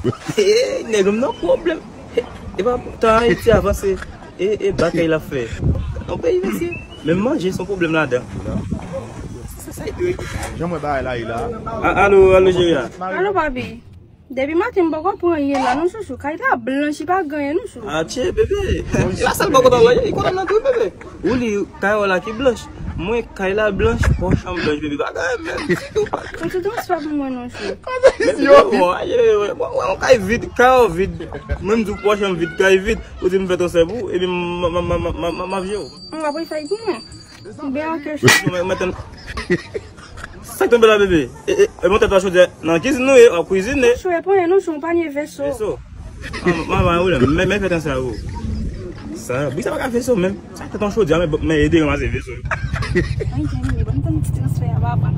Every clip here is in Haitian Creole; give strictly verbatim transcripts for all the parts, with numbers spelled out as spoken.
Hey, nèg m nan pwoblèm. Hey, e pa tan Ayiti avanse. E, e bagay l ap fè. Nan peyi mesye. Menm manje se yon pwoblèm ladan. Sa, sa, sa, jan mwen bagay la ye la. A, alo, alo, Jeria. Alo, papi. Depi maten m poko pran anyen la, non, chouchou. Kay la blanch, li pa gen anyen, non, chou. Atye, bebe. E pa sèl bò kote w la, li kote nan tou, bebe. Ou li kay ou la ki blanch. Mwen, kay la blanch, pòch an blanch, bebe. Pa gen anyen menm. Fè ti transfè pou mwen, non, chou. Mèt yo, bon, aye, bon, bon, kay vid, kay ou vid. Mwen, m di w pòch an vid, kay vid. Ou di m fè transfè pou ou, epi m, m, m ap jere w. Ou ap refè pou mwen. Ou byen anke chou. Mwen, mwen, Sa k tonbe la, bebe? E, e, e, bon, tèt la chodyè nan kizin nou ye, w ap kwizine. Chou, e pa anyen non, chou, yon panye veso. Veso? Ah, manman, ou la, men, men fè tan sa, ou. Sa, bri sa pa ka veso, menm. Sa tèt an chodyè, men, men ede ranmase veso. Ay, Jenny, ban m tann ti transfè a, papa.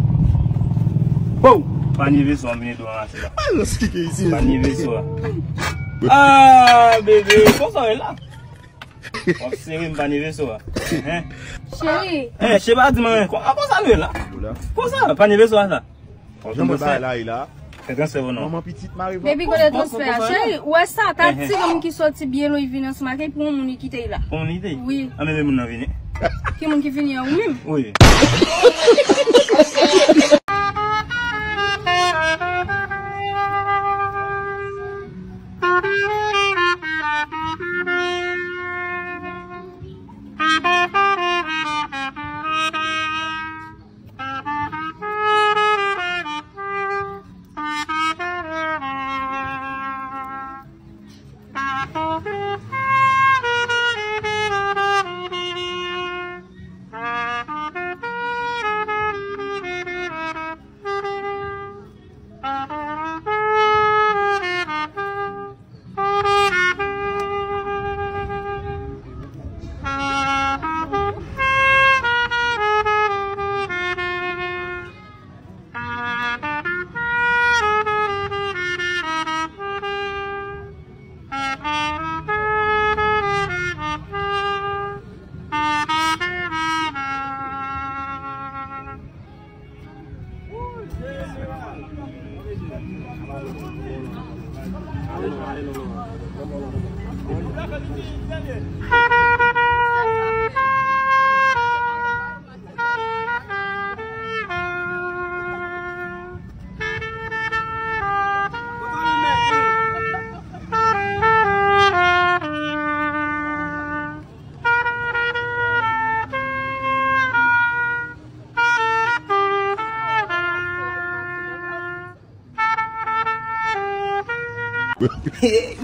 Pow! Panye veso, an vin ede w ranmase la. Ah, non, se ki isi. Panye veso a. Ah, bebe, konsa w ye la. W ap sere m panye veso a. Hein? Cheri. Eh, cheri, pa di m anyen. Kon-, a, konsa nou ye la? Konsa, panye veso a sa. Jan mwen bay la, la. Fè transfè pou non. Manman pitit mari. Baby, kote transfè a? Cheri, ou wè sa, ta ti granmoun ki soti byen lwen, li vin ansanm ak li pou yon moun li kite la. Pou moun li kite? Wi. A, men, men moun nan vini. Ki moun ki vini an, ou menm? Wi.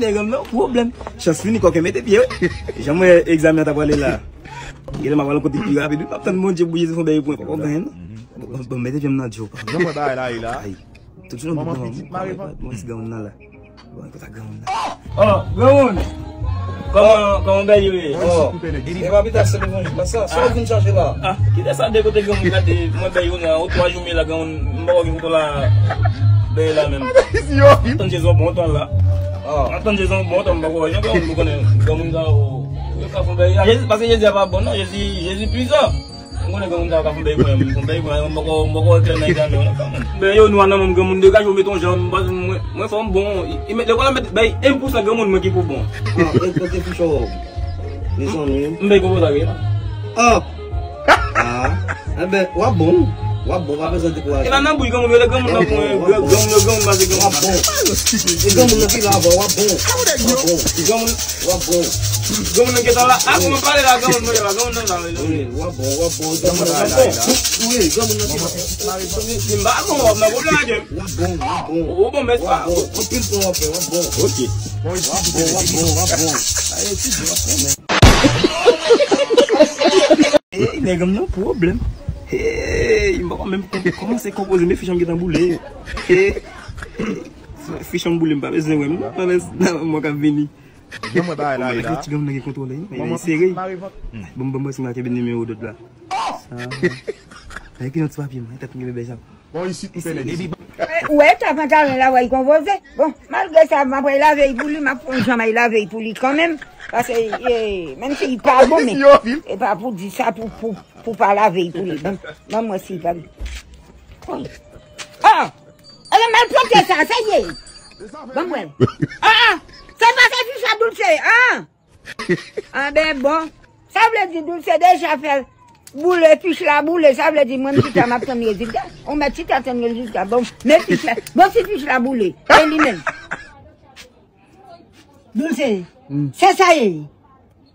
Nèg an nan pwoblèm. Chans fini, kòk mete pye, wi. Jan mwen egzamen an ta prale la. Genlè m ap al kote pi rapid, wi. M ap tann Bondye pou Jezi fè yon bèy pou mwen. Poko gen, non. Bon, bon, mete pye m nan djo. Jan mwen bay la, la. Ay. Tout jounen mwen pitit mari. Mwen si granmoun nan la. Bon, kote granmoun nan. Oh, granmoun! Kòman, kòman bèl yo ye? Oh, e pa pita se levanjil la, sa, sa w vin chache la? Ah, kite sa de kote granmoun gade, mwen bèl yo nan, ou twa jou m ye la granmoun, m poko gen kouto la, bèl la menm. Tann Jezi yon bon tan la. Ah. Tann Jezi yon bon tan, m poko wè, jan granmoun m konnen, granmoun sa, oh, yo ka fè bèl, Jezi, paske Jezi a pa bon non, Jezi, Jezi pizan. M konnen granmoun sa yo ka fè yon bèy pou mwen, m fè yon bèy pou mwen, m poko, m poko wè klè nan egzamen an non, kanmenm. Ben, yo, nou a nan menm granmoun, degaje w, met yon jan, m pa, mwen, mwen fò m bon. I, i met, lekòl la met, bay, en pou san granmoun mwen ki pou bon. Ah, e kote fichon w? Mezanmi. M bay konpoza gen. Ah. Ah. Enben, w ap bon. W ap bon, pa bezwen dekouraje. E pa nan bouch granmoun yo, lè granmoun nan bon, granmoun yo, granmoun mache granmoun. W ap bon. E granmoun nan ki la avan, w ap bon. W ap bon. Granmoun W ap bon. Granmoun nan gentan la. A, kòman pale la, granmoun mwen la, granmoun nan la, wi. Wi, w ap bon, w ap bon. Granmoun nan la, la. Wi, granmoun nan ki la. Di m pa bon, w ap nan pwoblèm avè m. W ap bon, w ap bon. Ou bon, mèsi pa. W ap bon. Anpil pwen w ap fè, w ap bon. Ok. W ap bon, w ap bon, w ap bon. Aye, ti di, w ap bon. Ey, nèg m nan pwoblèm. Ey, m pa menm kòmanse konpoze, men fich an m gentan boule. Ey, fich an m boule, m pa bezwen wè m. Nan mwa k ap vini. Jan mwen bagay la ye la. Ti granmoun nan gen kontwòl li, men li sere. Bon, bon, bon, si m ka kenbe nimewo dòt la. Sa. Bay ki yon ti papye, mwen, tèt mwen bebe sa. Bon, isit, m fè nèg isit. Ou wè, ta pantalon la, wè, li konpoze. Bon, malgre sa, m ap lave l pou li, m ap fè yon jan m lave l pou li kanmenm. Paske, eh, menm si li pa bon, men e pa pou di sa, pou, pou, pou pa lave l pou li. Ban, ban mwen si li pa bon. Ah! Ebyen, malpwòpte sa, sa ye. Ban m wè. Ah, ah! Se pa se fich la, Doulse, ah! Ah, ben bon. Sa vle di Doulse deja fè boule, fich la boule. Sa vle di mwen m chita, m ap tann rezilta. Ou mèt chita tann rezilta. Bon, men fich la. Bon, si fich la boule. E li menm. Doulse, se sa ye.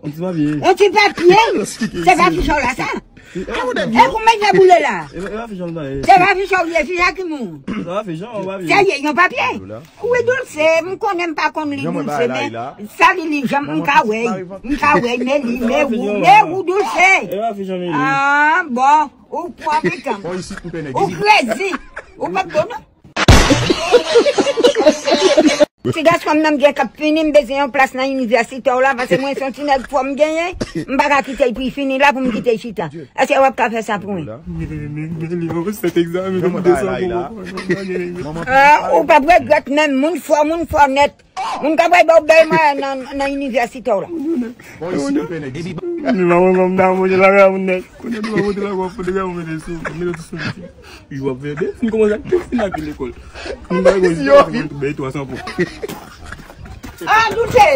Yon ti papye. Yon ti papye. Se pa fich la sa. E pou mwen fè boule la. Se pa fich la, fich la ki moun. Sa ye, yon papye. Wi, Doulse, m konnen m pa konn li, Doulse, men sa li li, jan m ka wè, m ka wè, men li, men ou, men ou, Doulse. Ah, bon, ou pran pikan. Ou krezi. Ou pa bon, non? Ti gason m nan m gen k ap fini, m bezwen yon plas nan inivèsite w la, paske mwen se yon ti nèg fò m genyen, m pa ka kite l pou l fini la pou m kite l chita. Èske w ap ka fè sa pou mwen? Ah, ou p ap regrèt menm, moun fò, moun fò nèt. Moun ka pral ba w bèl mwayen nan, nan inivèsite w la. Bon, isi nou fè nèg isi. Li pa mwen kòm ta monte la ka moun nèg. Konnen nou pa monte la kwa foto ka mwen mete sou, mete tout sou li. Yo ap vende, fin kòmanse ak tout fin ak lekòl. Moun pa konn si yo fin bay twa san pou. Ah, Doulse,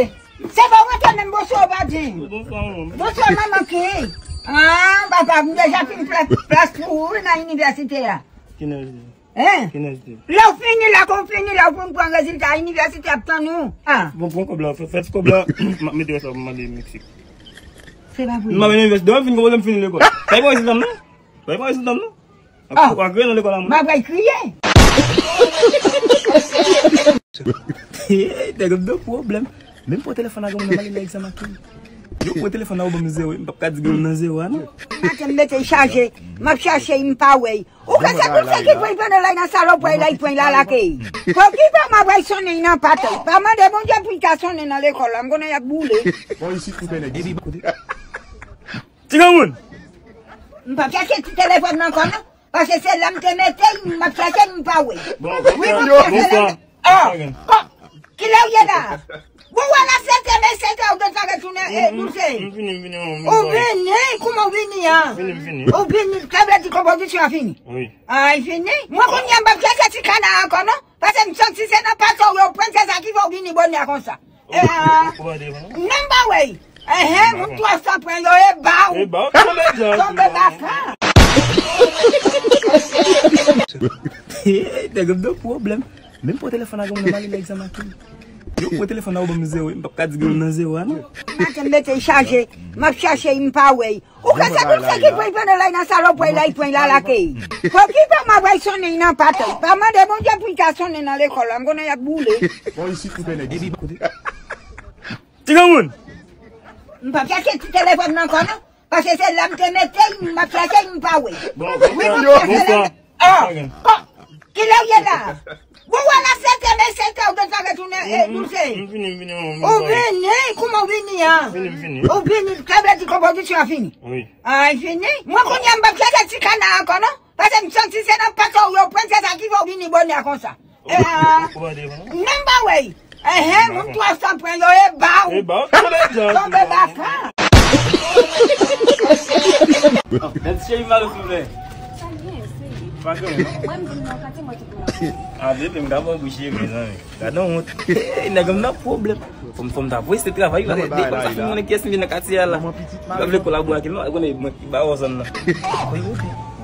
se pa w rantre menm, bonswa w pa di. Bonswa, manman. Bonswa, manman ki? Ah, papa, m deja fin plas, plas pou ou nan inivèsite a. Kilè? Hein? Kilè? Lè w fini la, kon w fini la, ou konn pran rezilta, inivèsite ap tann ou. Ah. Bon, pran kòb la, fè, fè ti kòb la, m ap mete yo sa pou m ale Meksik. Se pa vre. M ap ale inivèsite, demen m fin konpoze m fini lekòl. Pa pran rezilta m non. Pa pran rezilta m non. Ah. Ou a kriye nan lekòl la, mwen. M ap kriye. Nèg ap nan pwoblèm. Menm pran telefòn la, granmoun nan, m ale nan egzanmen ak li. Yo pran telefòn la, yo ban m zewo, m p ap ka di granmoun nan zewo a non. Maten m mete chaje, m ap chache, m pa wè. Ou ka se pou se ki pran pandan lay nan salopway lay pran la lakay. Pou ki pa m ap al sonnen nan patay. Pa mande Bondye pou l ka sonnen nan lekòl la, m konnen y ap boule. Bon, isi tou fè nèg isi. Ti granmoun. M p ap chache ti telefòn nan ankò non. Paske se la m te mete l, m ap chache l, m pa wè. Wi, m ap chache l. Ah, ah, kilè w ye la? Bon, wè la, sete, men sete, ou gentan retounen, eh, Doulse. M vini, m vini, m vini. Ou vini? Kouman w vini an? M vini, m vini. Ou vini, sa vle di konpozisyon an fini? Wi. Ah, li fini? Mwen kounye a m p ap chache ti kana ankò non. Paske m santi se nan pato w yo pran, se sa ki fè w vini bonè konsa. Eh, ah, non, m pa wè. Enhen, moun twa san pran yo, e ba w. E ba w, tonbe djan. Tonbe baka. Nèg ap nan pwoblèm. Menm pran telefòn la, granmoun nan, m ale nan egzanmen ak li. Yo pran telefòn la, yo ban m zewo, m p ap ka di granmoun nan zewo a non. Maten m mete chaje, m ap chache, m pa wè. Ou ka se pou se ki pran pandan lay nan salopway lay pran la lakay. Pou ki pa m ap al sonnen nan patay. Pa mande Bondye pou l ka sonnen nan lekòl la, m konnen y ap boule. Bon, isi tou fè nèg isi. Ti granmoun. M p ap chache ti telefòn nan ankò non. Paske se la m te mete l, m ap chache l, m pa wè. Wi, m ap chache l. Ah, ah, kilè w ye la? Bon, wè la, sete, men sete, ou gentan retounen, eh, Doulse. M vini, m vini, manman. Ou vini? Kouman w vini an? M vini, m vini. Ou vini, sa vle di konpozisyon an fini? Wi. Ah, li fini? Mwen kounye a m p ap chache ti kana ankò non. Paske m santi se nan pato w yo pran, se sa ki fè w vini bonè konsa. Eh, ah, non, m pa wè. Enhen, moun twa san pran yo, e ba w. E ba w, tonbe djan. Tonbe baka. Oh, dat cheri malo souple. Pa gen, non? Mwen, m vin nan katye mwen tout moun ap. Ah, bebe, m ka ba w bouch cheri, mezanmi. Gade yon wont. Hey, nèg m nan pwoblèm. Fò m, fò m ta voye se travay la. Depi m sa fin konnen kiyès m vin nan katye a la. M pa vle kolabore ak li non, konnen mwen ki ba w zòn nan.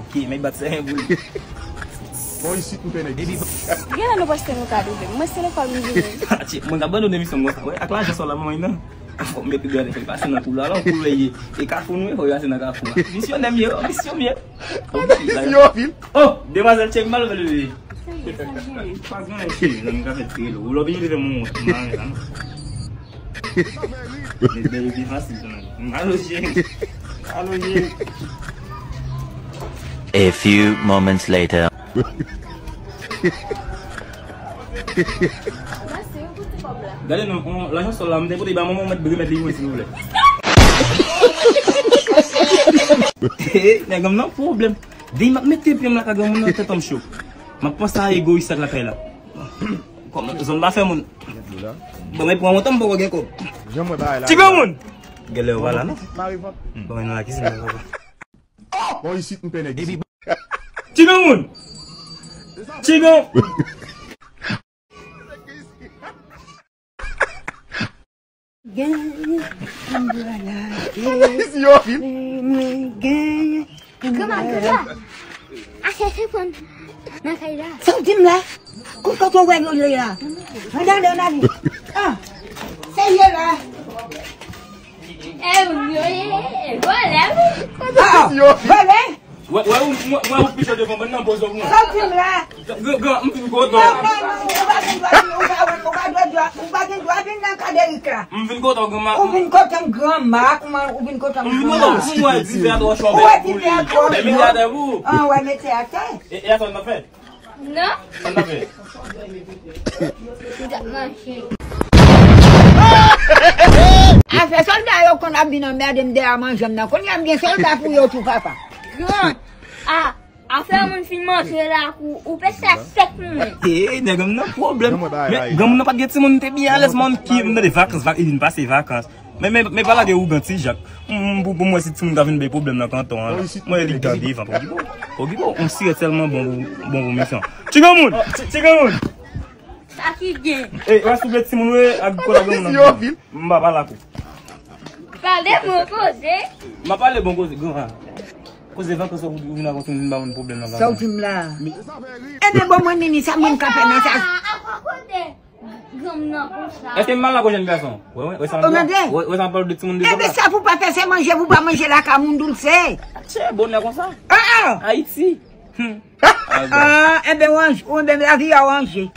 Ok, men bat se yon boul. Bon, isit nou fè nèg isit. Genlè nou panse nou ka double. Mwen se lekòl m vini. Atye, mwen ka abandone misyon m konsa. Wè, ak lajan sa w la manman nan. Fò m mete dwèt fè l pase nan kou la, la, kou l ye. E kafou nou ye, fò l pase nan kafou a. Misyonè m ye, misyonè m ye. Misyon anpil. Oh, demwazèl cheri, m pa leve leve. Sa ye, sa gen? Pa gen anyen cheri, zanmi ka fè ti rele. Ou lè w vini leve m wont, m pa renmen sa non. Bèl bèl pi fasil kanmenm. Alo cheri. Alo cheri. A few moments later. Gade non, on, lajan sòl la, m te pote ba manman w, mèt remèt li pou mwen silvouplè. Nèg m nan pwoblèm. Depi m ap mete pye m lakay granmoun nan, tèt an m cho. M ap panse a egoyis ak lakay la. Kòman zòn pa fè moun. Bon, men pran montan m poko gen kòb. Ti granmoun. Genlè yo pa la non. Bon, men nan lakizin nan papa. Bon, isit m pè nèg isit. Ti granmoun. Ti gran. Genyen, m dwe lage. Yo, vin. Mwen genyen, m dwe lage. Kòman, kòman? A chèche pran nan kay la. Sa w di m la? Kote w wè yo ye la? Ann ale, ann ale. Ah, se ye la. E, yo ye, e, vòlè, wi. Ah, vòlè? Wè, wè, ou, mwen, mwen, ou pito devan mwen nan poz ou mwen. Sòti m la. Gran, gran, m vin kote w. Non, non, non, ou pa gen dwa vin, ou pa, ou pa, ou pa gen dwa, ou pa gen dwa vin nan ka Derik la. M vin kote w, granma. Ou vin kote m, granma, kouman ou vin kote m, granma? M vin kote w, pou mwen, divè a twò chòvè. Ou wè divè a twò chòvè. Mete atè pou ou. Ah, wè, mete atè. E, e atè w nan fè? Non. Sa n ap fè? Afè sòlda yo konn ap vin anmède m dèyè manje m nan. Kounye a m gen sòlda pou yo tou, papa. Gran, a, afè moun fin manje la kou, ou pèse a sèt moun. E, nèg m nan pwoblèm. Men, granmoun nan pa t gen timoun, m te byen alèz, man, ki m nan de vakans, vak-, li vin pase vakans. Men, men, men pa lage ougan, Ti Jak. M, m, pou, pou mwen, si timoun ka vin bay pwoblèm nan kanton an la. Mwen, li k tande, van, Pogipo. Pogipo, yon sirèt sèlman bon pou, bon pou misyon. Ti granmoun! Ti, ti granmoun! Sa ki gen? E, w a souple timoun, wi, ak kola granmoun nan. M pa pale ak ou. Pale bon koze. M a pale bon koze, gran. Koze van, koze ou vin ak yon timoun, vin ba moun pwoblèm nan. Sa w di m la? Ebyen, bon, mwen, Nini, sa mwen ka fè nan sa? A, a, a, kote? Granm nan konsa. Èske m mal la kou jèn gason? Wè, wè, wè sa m ap di. Wè, wè sa m ap pale de timoun de zòt la. Ebyen sa pou pa fè se manje pou pa manje lakay moun doulse. Tchè, bonè konsa. Ah, ah. Ayiti. Hmm. Ah, enben w anj, ou enben lavi a w anje.